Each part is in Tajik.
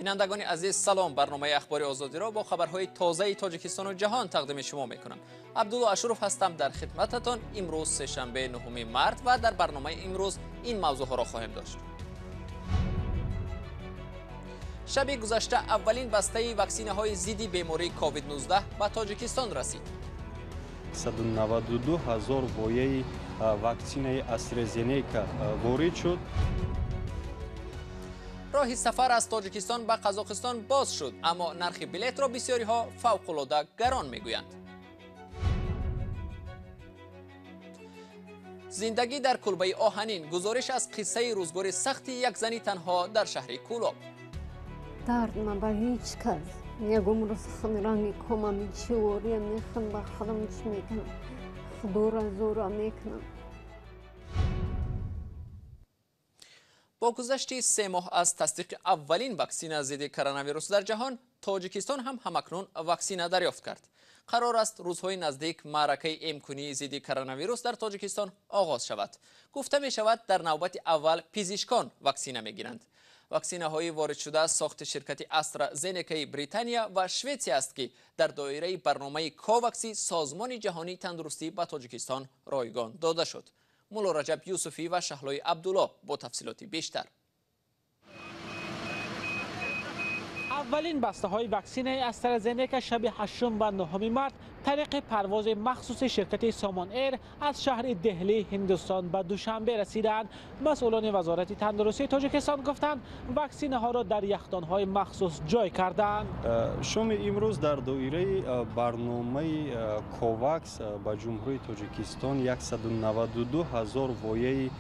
Бинандагони азиз, салом. Барномаи Ахбори Озодиро бо хабарҳои тозаи Тоҷикистону ҷаҳон тақдими шумо мекунам. Абдулло Ашуров ҳастам дар хидмататон. Имрӯз сешанбе 9 март ва дар барномаи имрӯз ин мавзӯъҳоро хоҳем дошт. Шаби гузашта аввалин бастаи ваксинаҳои зидди бемории COVID-19 ба Тоҷикистон расид. 192 ҳазор вояи ваксинаи AstraZeneca ворид шуд. Роҳи сафар аз Тоҷикистон ба Қазоқистон боз шуд, аммо нархи билетро бисёриҳо фавқулода гарон мегӯянд. Зиндагӣ дар кулбаи оҳанин. Гузориш аз қиссаи рӯзгори сахти як зани танҳо дар шаҳри Кӯлоб. Дард ман ба ҳеҷ кас. Ягон рӯз ранги комам чӣ вория мехӯрам, ба худам чӣ мекунам, худора зора мекунам. Бо гузашти 3 моҳ аз тасдиқи аввалин ваксина зидди коронавирус дар ҷаҳон, Тоҷикистон ҳам ҳамакнун ваксина дарёфт кард. Қарор аст рӯзҳои наздик маъракаи эмкунии зидди коронавирус дар Тоҷикистон оғоз шавад. Гуфта мешавад, дар навбати аввал пизишкон ваксина мегиранд. Ваксинаҳои воридшуда аз сохти ширкати AstraZeneca-и Британия ва Шветсия аст, ки дар доираи барномаи Ковакси Созмони ҷаҳонии тандурустӣ ба Тоҷикистон ройгон дода шуд. Мулло Раҷаб Юсуфӣ ва Шаҳлои Абдулло бо тафсилоти бештар. Аввалин бастаҳои ваксинаи AstraZeneca шаби 8 ва 9 март тариқи парвози махсуси ширкати Сомон Эйр аз шаҳри Деҳлии Ҳиндустон ба Душанбе расиданд. Масъулони Вазорати тандурустии Тоҷикистон гуфтанд, ваксинаҳоро дар яхдонҳои махсус ҷой карданд. Шоми имрӯз дар доираи барномаи Ковакс ба Ҷумҳурии Тоҷикистон 192 ҳазор вояи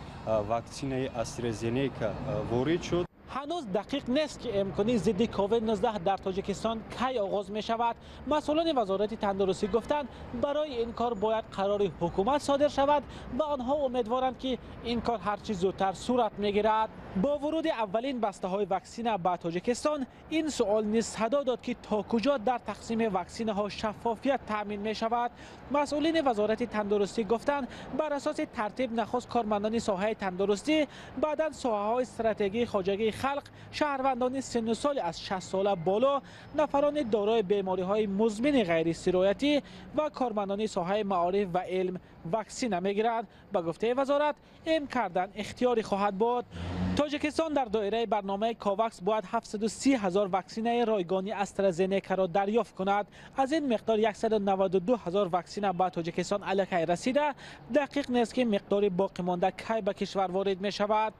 ваксинаи AstraZeneca ворид шуд. Ҳанӯз дақиқ нест, ки эмкунӣ зидди COVID-19 дар Тоҷикистон кай оғоз мешавад. Масъулони Вазорати тандурустӣ гуфтанд, барои ин кор бояд қарори ҳукумат содир шавад ва онҳо умедворанд, ки ин кор ҳарчи зудтар сурат мегирад. Бо вуруди аввалин бастаҳои ваксина ба Тоҷикистон ин суол низ садо дод, ки то куҷо дар тақсими ваксинаҳо шаффофият таъмин мешавад. Масъулини Вазорати тандурустӣ гуфтанд, бар асоси тартиб нахуст кормандони соҳаи тандурустӣ, баъдан соҳаҳои стратегии хоҷагии халқ, шаҳрвандони синну соли аз 60 сола боло, нафарони дорои бемориҳои музмини ғайрисироятӣ ва кормандони соҳаи маориф ва илм ваксина мегиранд. Ба гуфтаи вазорат, эм кардан ихтиёрӣ хоҳад буд. Тоҷикистон дар доираи барномаи Ковакс бояд 730 ҳазор ваксинаи ройгони AstraZeneca-ро дарёфт кунад. Аз ин миқдор 192 ҳазор ваксина ба Тоҷикистон аллакай расида, дақиқ нест, ки миқдори боқимонда кай ба кишвар ворид мешавад.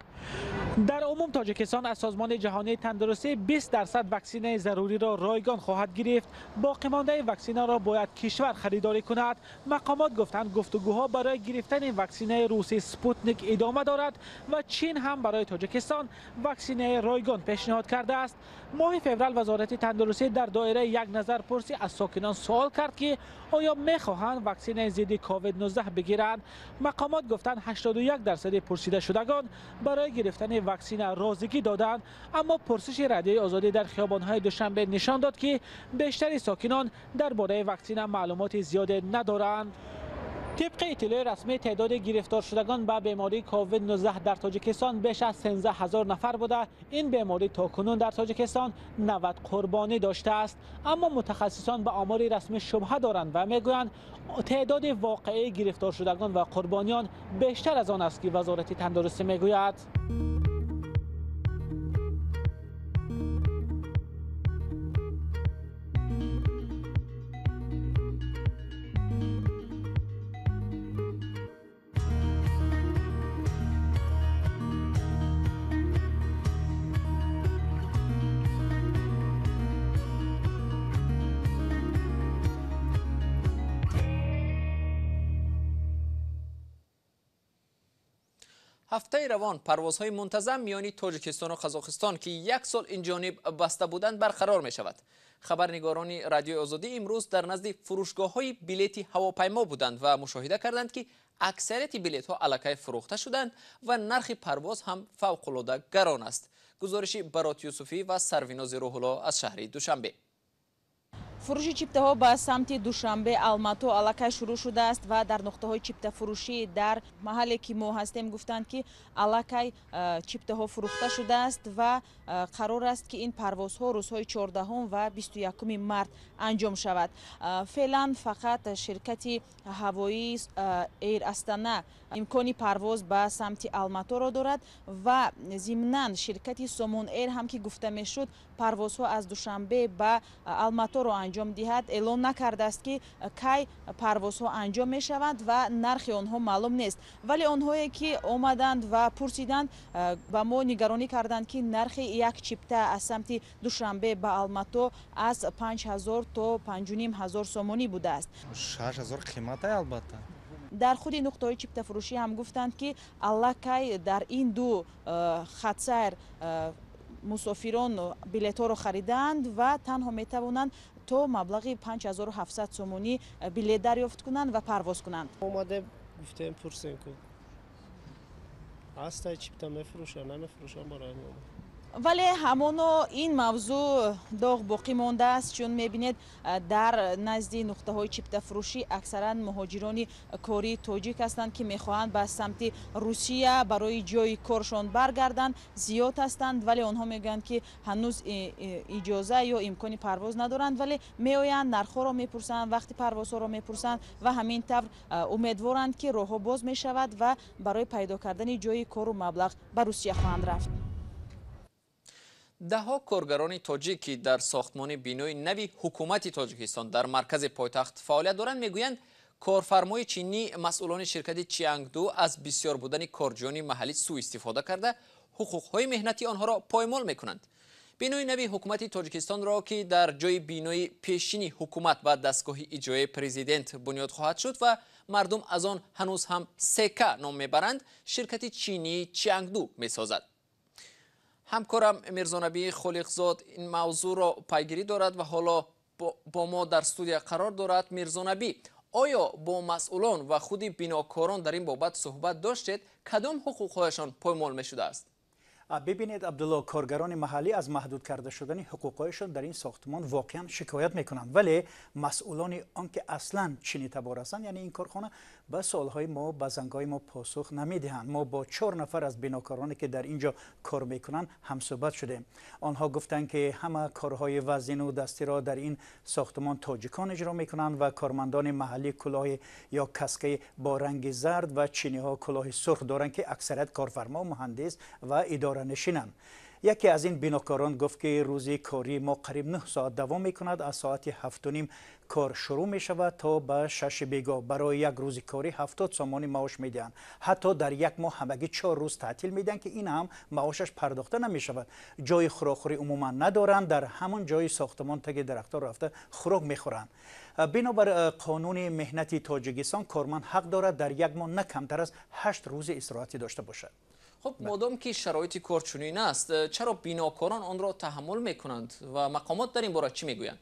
Дар умум Тоҷикистон аз Созмони ҷаҳонии тандурустӣ 20% ваксинаи заруриро ройгон хоҳад гирифт. Боқимондаи ваксинаро бояд кишвар харидорӣ кунад. Мақомот гуфтанд, гуфтугӯҳо барои гирифтани ваксинаи русии Спутник идома дорад ва Чин ҳам барои Тоҷикистон ваксинаи ройгон пешниҳод кардааст. Моҳи феврал Вазорати тандурустӣ дар доираи як назарпурсӣ аз сокинон суол кард, ки оё мехоҳанд ваксинаи зидди COVID-19 бигиранд. Мақомот гуфтанд, 81% пурсидашудагон барои гирифтани ваксина розигӣ доданд, аммо пурсиши Радиои Озодӣ дар хиёбонҳои Душанбе нишон дод, ки бештари сокинон дар бораи ваксина маълумоти зиёде надоранд. Тибқи иттилои расмӣ, теъдоди гирифторшудагон ба бемории COVID-19 дар Тоҷикистон беш аз 13 ҳазор нафар буда, ин беморӣ то кунун дар Тоҷикистон 90 қурбонӣ доштааст. Аммо мутахассисон ба омори расмӣ шубҳа доранд ва мегӯянд, теъдоди воқеии гирифторшудагон ва қурбониён бештар аз он аст, ки Вазорати тандурустӣ мегӯяд. Ҳафтаи равон парвозҳои мунтазам миёни Тоҷикистону Қазоқистон, ки як сол инҷониб баста буданд, барқарор мешавад. Хабарнигорони Радиои Озодӣ имрӯз дар назди фурӯшгоҳҳои билети ҳавопаймо буданд ва мушоҳида карданд, ки аксарияти билетҳо аллакай фурӯхта шуданд ва нархи парвоз ҳам фавқулода гарон аст. Гузориши Барот Юсуфӣ ва Сарвинози Рӯҳулло аз шаҳри Душанбе. Фурӯши чиптаҳо ба самти Душанбе Алмато аллакай шурӯъ шудааст ва дар нуқтаҳои чиптафурӯшӣ дар маҳалле ки мо ҳастем гуфтанд, ки аллакай чиптаҳо фурӯхта шудааст ва қарор аст, ки ин парвозҳо рӯзҳои 14 ва 21 март анҷом шавад. Феълан фақат ширкати ҳавоии Эйр Астана имкони парвоз ба самти Алматоро дорад ва зимнан ширкати Сомон Эйр ҳам, ки гуфта мешуд парвозҳо аз Душанбе ба Алматоро анҷом диҳад, эълон накардааст, ки кай парвозҳо анҷом мешаванд ва нархи онҳо маълум нест. Вале онҳое ки омаданд ва пурсиданд, ба мо нигаронӣ карданд, ки нархи як чипта аз самти Душанбе ба Алмато аз 5000 то 5500 сомонӣ будааст. 6000 қиматай, албатта. Дар худи нуқтаҳои чиптафурӯшӣ ҳам гуфтанд, ки аллакай дар ин ду хатсайр мусофирон билетҳоро харидаанд ва танҳо метавонанд то маблағи 5700 сомонӣ билет дарёфт кунанд ва парвоз кунанд. Омадем, гуфтем, пурсем, ку ҳастай, чипта мефурӯшанд, намефурӯшанд, барои мо. Вале ҳамоно ин мавзӯъ доғ боқӣ мондааст, чун мебинед, дар назди нуқтаҳои чиптафурӯшӣ аксаран муҳоҷирони кории тоҷик ҳастанд, ки мехоҳанд ба самти Русия барои ҷои коршон баргарданд, зиёд ҳастанд. Вале онҳо мегӯянд, ки ҳанӯз иҷоза ё имкони парвоз надоранд, вале меоянд, нархҳоро мепурсанд, вақти парвозҳоро мепурсанд ва ҳамин тавр умедворанд, ки роҳҳо боз мешавад ва барои пайдо кардани ҷои кору маблағ ба Русия хоҳанд рафт. Даҳҳо коргарони тоҷик, ки дар сохтмони бинои нави ҳукумати Тоҷикистон дар маркази пойтахт фаъолият доранд, мегӯянд, корфармои чинӣ, масъулони ширкати Чиангду, аз бисёр будани корҷӯёни маҳаллӣ сӯистифода карда, ҳуқуқҳои меҳнати онҳоро поймол мекунанд. Бинои нави ҳукумати Тоҷикистонро, ки дар ҷои бинои пешини ҳукумат ва дастгоҳи иҷроияи президент бунёд хоҳад шуд ва мардум аз он ҳанӯз ҳам СК ном мебаранд, ширкати чинии Чиангду месозад. Ҳамкорам Мирзонабӣ Холиқзод ин мавзӯъро пайгирӣ дорад ва ҳоло бо мо дар студия қарор дорад. Мирзонабӣ, оё бо масъулон ва худи бинокорон дар ин бобат суҳбат доштед? Кадом ҳуқуқҳояшон поймол мешудааст? Бибинед, Абдулло, коргарони маҳаллӣ аз маҳдуд карда шудани ҳуқуқҳояшон дар ин сохтмон воқеан шикоят мекунанд, вале масъулони он, ки аслан чинӣ табор ҳастанд, яъне ин корхона, ба суолҳои мо, ба зангҳои мо посух намедиҳанд. Мо бо чор нафар аз бинокороне, ки дар ин ҷо кор мекунанд, ҳамсӯҳбат шудем. Онҳо гуфтанд, ки ҳама корҳои вазину дастиро дар ин сохтмон тоҷикон иҷро мекунанд ва кормандони маҳаллӣ кулоҳи ё каскаи бо ранги зард ва чиниҳо кулоҳи сурх доранд, ки аксарият корфармо, муҳандис ва идоранишинанд. Яке аз ин бинокорон гуфт, ки рӯзи кории мо қариб 9 соат давом мекунад. Аз соати 7:30 кор шурӯъ мешавад то ба 6 бегоҳ. Барои як рӯзи корӣ 70 сомонӣ маош медиҳанд. Ҳатто дар як моҳ ҳамагӣ 4 рӯз таътил медиҳанд, ки ин ҳам маошаш пардохта намешавад. Ҷои хӯрокхӯрӣ умуман надоранд, дар ҳамон ҷои сохтмон таги дарахтон рафта хӯрок мехӯранд. Бинобар қонуни меҳнати Тоҷикистон, корманд ҳақ дорад дар як моҳ на камтар аз 8 рӯзи истироҳатӣ дошта бошад. Хуб, модом ки шароити кор чунин аст, чаро бинокорон онро таҳаммул мекунанд ва мақомот дар ин бора чӣ мегӯянд?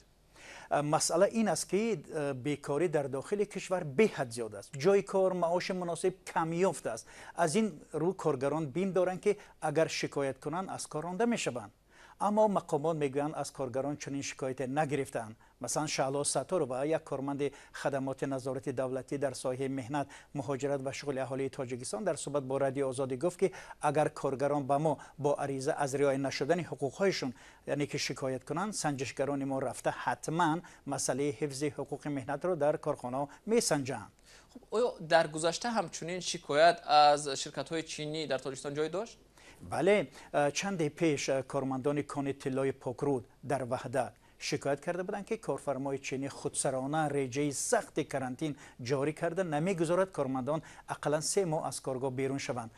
Масъала ин аст, ки бекорӣ дар дохили кишвар беҳад зиёд аст, ҷои кор, маоши муносиб камёфт аст. Аз ин рӯ коргарон бим доранд, ки агар шикоят кунанд, аз кор ронда мешаванд. Аммо мақомот мегӯянд, аз коргарон чунин шикояте нагирифтаанд. Масалан, Шаҳло Сатторова, як корманди хадамоти назорати давлатӣ дар соҳаи меҳнат, муҳоҷират ва шуғли аҳолии Тоҷикистон, дар суҳбат бо Радиои Озодӣ гуфт, ки агар коргарон ба мо бо ариза аз риоя нашудани ҳуқуқҳояшон, яъне ки шикоят кунанд, санҷишгарони мо рафта ҳатман масъалаи ҳифзи ҳуқуқи меҳнатро дар корхонаҳо месанҷанд. Хуб, оё дар гузашта ҳамчунин шикоят аз ширкатҳои чинӣ дар Тоҷикистон ҷой дошт? Бале, чанде пеш кормандони кони тиллои Покруд дар Ваҳдат шикоят карда буданд, ки корфармои чинӣ худсарона реҷаи сахти карантин ҷорӣ карда, намегузорад кормандон ақаллан 3 моҳ аз коргоҳ берун шаванд.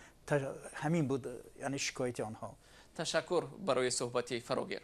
Ҳамин буд, яъне шикояти онҳо. Ташаккур барои суҳбати фарогир.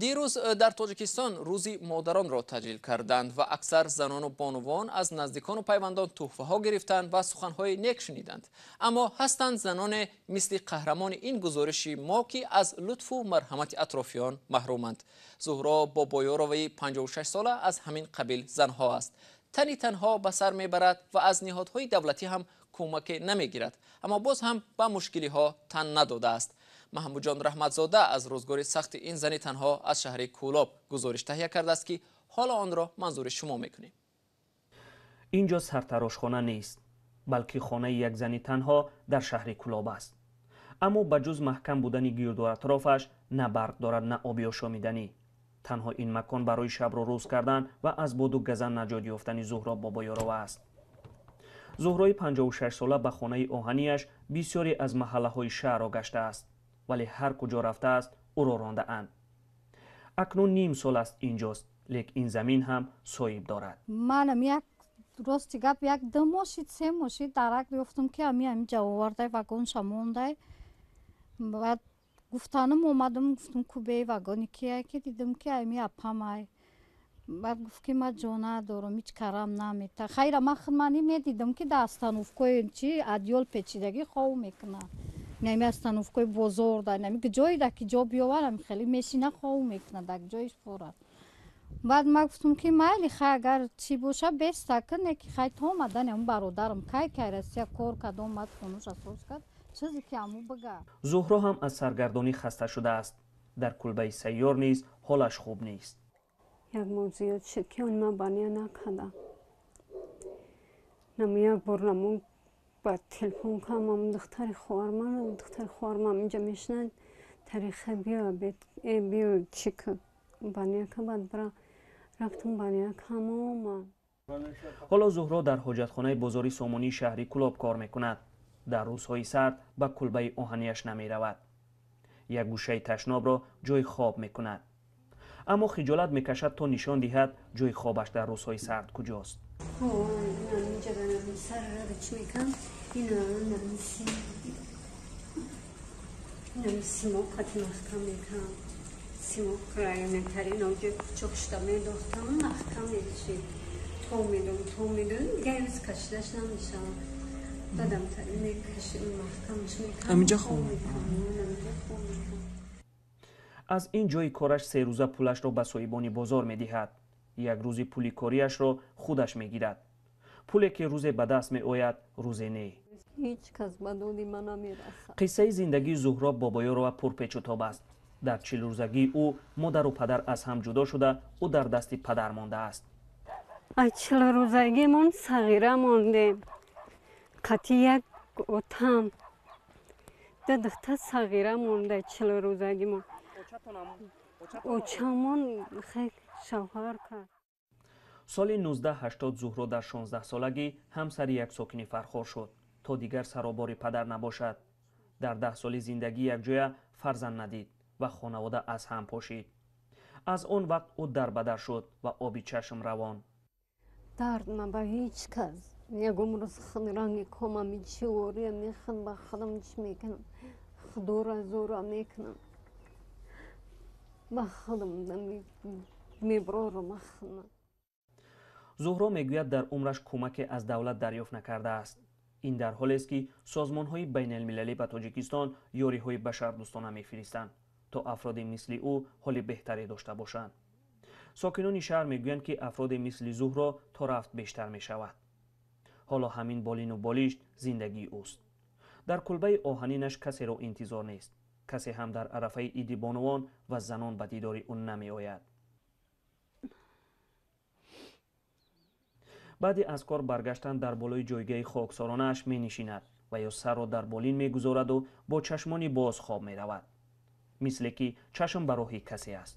Дирӯз дар Тоҷикистон Рӯзи модаронро таҷлил карданд ва аксар занону бонувон аз наздикону пайвандон тӯҳфаҳо гирифтанд ва суханҳои нек шуниданд. Аммо ҳастанд заноне мисли қаҳрамони ин гузориши мо, ки аз лутфу марҳамати атрофиён маҳруманд. Зуҳро Бобоёроваи 56 сола аз ҳамин қабил занҳо аст. Тани танҳо ба сар мебарад ва аз ниҳодҳои давлатӣ ҳам кӯмаке намегирад, аммо боз ҳам ба мушкилиҳо тан надодааст. Маҳмудҷон Раҳматзода аз рӯзгори сахти ин зани танҳо аз шаҳри Кӯлоб гузориш таҳия кардааст, ки ҳоло онро манзури шумо мекунем. Инҷо сартарошхона нест, балки хонаи як зани танҳо дар шаҳри Кӯлоб аст. Аммо ба ҷуз маҳкам будани гирду атрофаш на барқ дорад, на оби ошомиданӣ. Танҳо ин макон барои шабро рӯз кардан ва аз боду газан наҷот ёфтани Зуҳро Бобоёрова аст. Зуҳрои 56сола ба хонаи оҳанияш бисёре аз маҳаллаҳои шаҳрро гаштааст, вале ҳар куҷо рафтааст ӯро рондаанд. Акнун ним сол аст инҷост, лек ин замин ҳам соҳиб дорад. Манам як рости гап як ду мошид, се мошид дарак ёфтум, ки ами ами ҷавовардай вагонша мондай. Баъд гуфтанам омадам, гуфтум кубеи вагони кия, ки дидам, ки ами апамай. Баъд гуфт, ки ман ҷо надорам, ҳеҷ карам намета. Хайра, ман худмани медидам, ки дар остановкои чи адёл печидагӣ хов мекунад. Нами остановкои бозор да, нами ҷое да ки ҷо биёварам, хеле мешина, хов мекунад, дар ҷоиш пора. Баъд ман гуфтум, ки майли, хай, агар чӣ боша, беста кне, ки хай то омадани ам бародарам, кай кай Россия кор кард, омад, хонуша соз кард, чизе ки аму бага. Зуҳро ҳам аз саргардонӣ хаста шудааст. Дар кулбаи сайёр низ ҳолаш хуб нест. Як моҳ зиёд шуд, ки он ман баня накардам. Наму як бор наму ба телефон кардам духтари хоҳарман, духтари хоҳарман инҷа мешинад, тариха биё, биё, чӣ кун, баня ка. Баъд бира рафтам, баня кам, омад. Ҳоло Зуҳро дар ҳоҷатхонаи бозори Сомонии шаҳри Кӯлоб кор мекунад. Дар рӯзҳои сард ба кулбаи оҳанияш намеравад. Як гӯшаи ташнобро ҷои хоб мекунад. Аммо хиҷолат мекашад, то нишон диҳад ҷои хобаш дар рӯзҳои сард куҷост. Аз ин ҷои кораш серӯза пулашро ба соҳибони бозор медиҳад. Як рӯзи пули кориашро худаш мегирад. Пуле ки рӯзе ба даст меояд, рӯзе не. Ҳеҷ кас ба доди ман намерасад. Қиссаи зиндагии Зуҳро Бобоёрова пурпечутоб аст. Дар чилрӯзагии ӯ модару падар аз ҳам ҷудо шуда, ӯ дар дасти падар мондааст. Аз чилрӯзагимон сағира мондем, қати як отам, ду духтар сағира монда. Чилрӯзагимон очамон хел шавҳар кард. Соли 1980 Зуҳро дар 16солагӣ ҳамсари як сокини Фархор шуд, то дигар саробори падар набошад. Дар 10 соли зиндагӣ якҷоя фарзанд надид ва хонавода аз ҳам пошид. Аз он вақт ӯ дарбадар шуд ва оби чашм равон. Дард ман ба ҳеҷ кас ягон рӯз ранги комами чӣ ория мехӯн, ба худам чӣ мекунам, худора зора мекунам, ба худам меброрам ахна. Зуҳро мегӯяд, дар умраш кӯмаке аз давлат дарёфт накардааст. Ин дар ҳолест, ки созмонҳои байналмилалӣ ба Тоҷикистон ёриҳои башардӯстона мефиристанд, то афроди мисли ӯ ҳоли беҳтаре дошта бошанд. Сокинони шаҳр мегӯянд, ки афроди мисли Зуҳро то рафт бештар мешавад. Ҳоло ҳамин болину болишт зиндагии ӯст. Дар кулбаи оҳанинаш касеро интизор нест. Касе ҳам дар арафаи иди бонувон ва занон ба дидори ӯ намеояд. Баъди аз кор баргаштан дар болои ҷойгаҳи хоксоронааш менишинад ва ё сарро дар болин мегузораду бо чашмони боз хоб меравад, мисле ки чашм ба роҳи касе аст.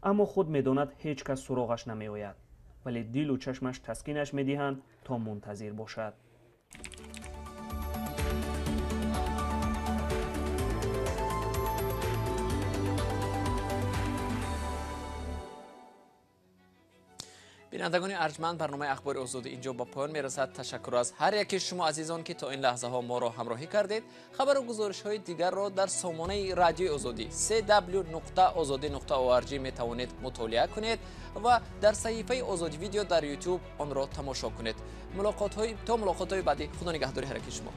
Аммо худ медонад, ҳеҷ кас суроғаш намеояд, вале дилу чашмаш таскинаш медиҳанд, то мунтазир бошад. Бинандагони арҷманд, барномаи Ахбори Озодӣ инҷо ба поён мерасад. Ташаккур аз ҳар яки шумо азизон, ки то ин лаҳзаҳо моро ҳамроҳӣ кардед. Хабару гузоришҳои дигарро дар сомонаи Радиои Озодӣ cw.ozodi.org метавонед мутолиа кунед ва дар саҳифаи Озодӣ Видео дар YouTube онро тамошо кунед. То мулоқотҳои баъдӣ, худо нигаҳдори ҳар яки шумо.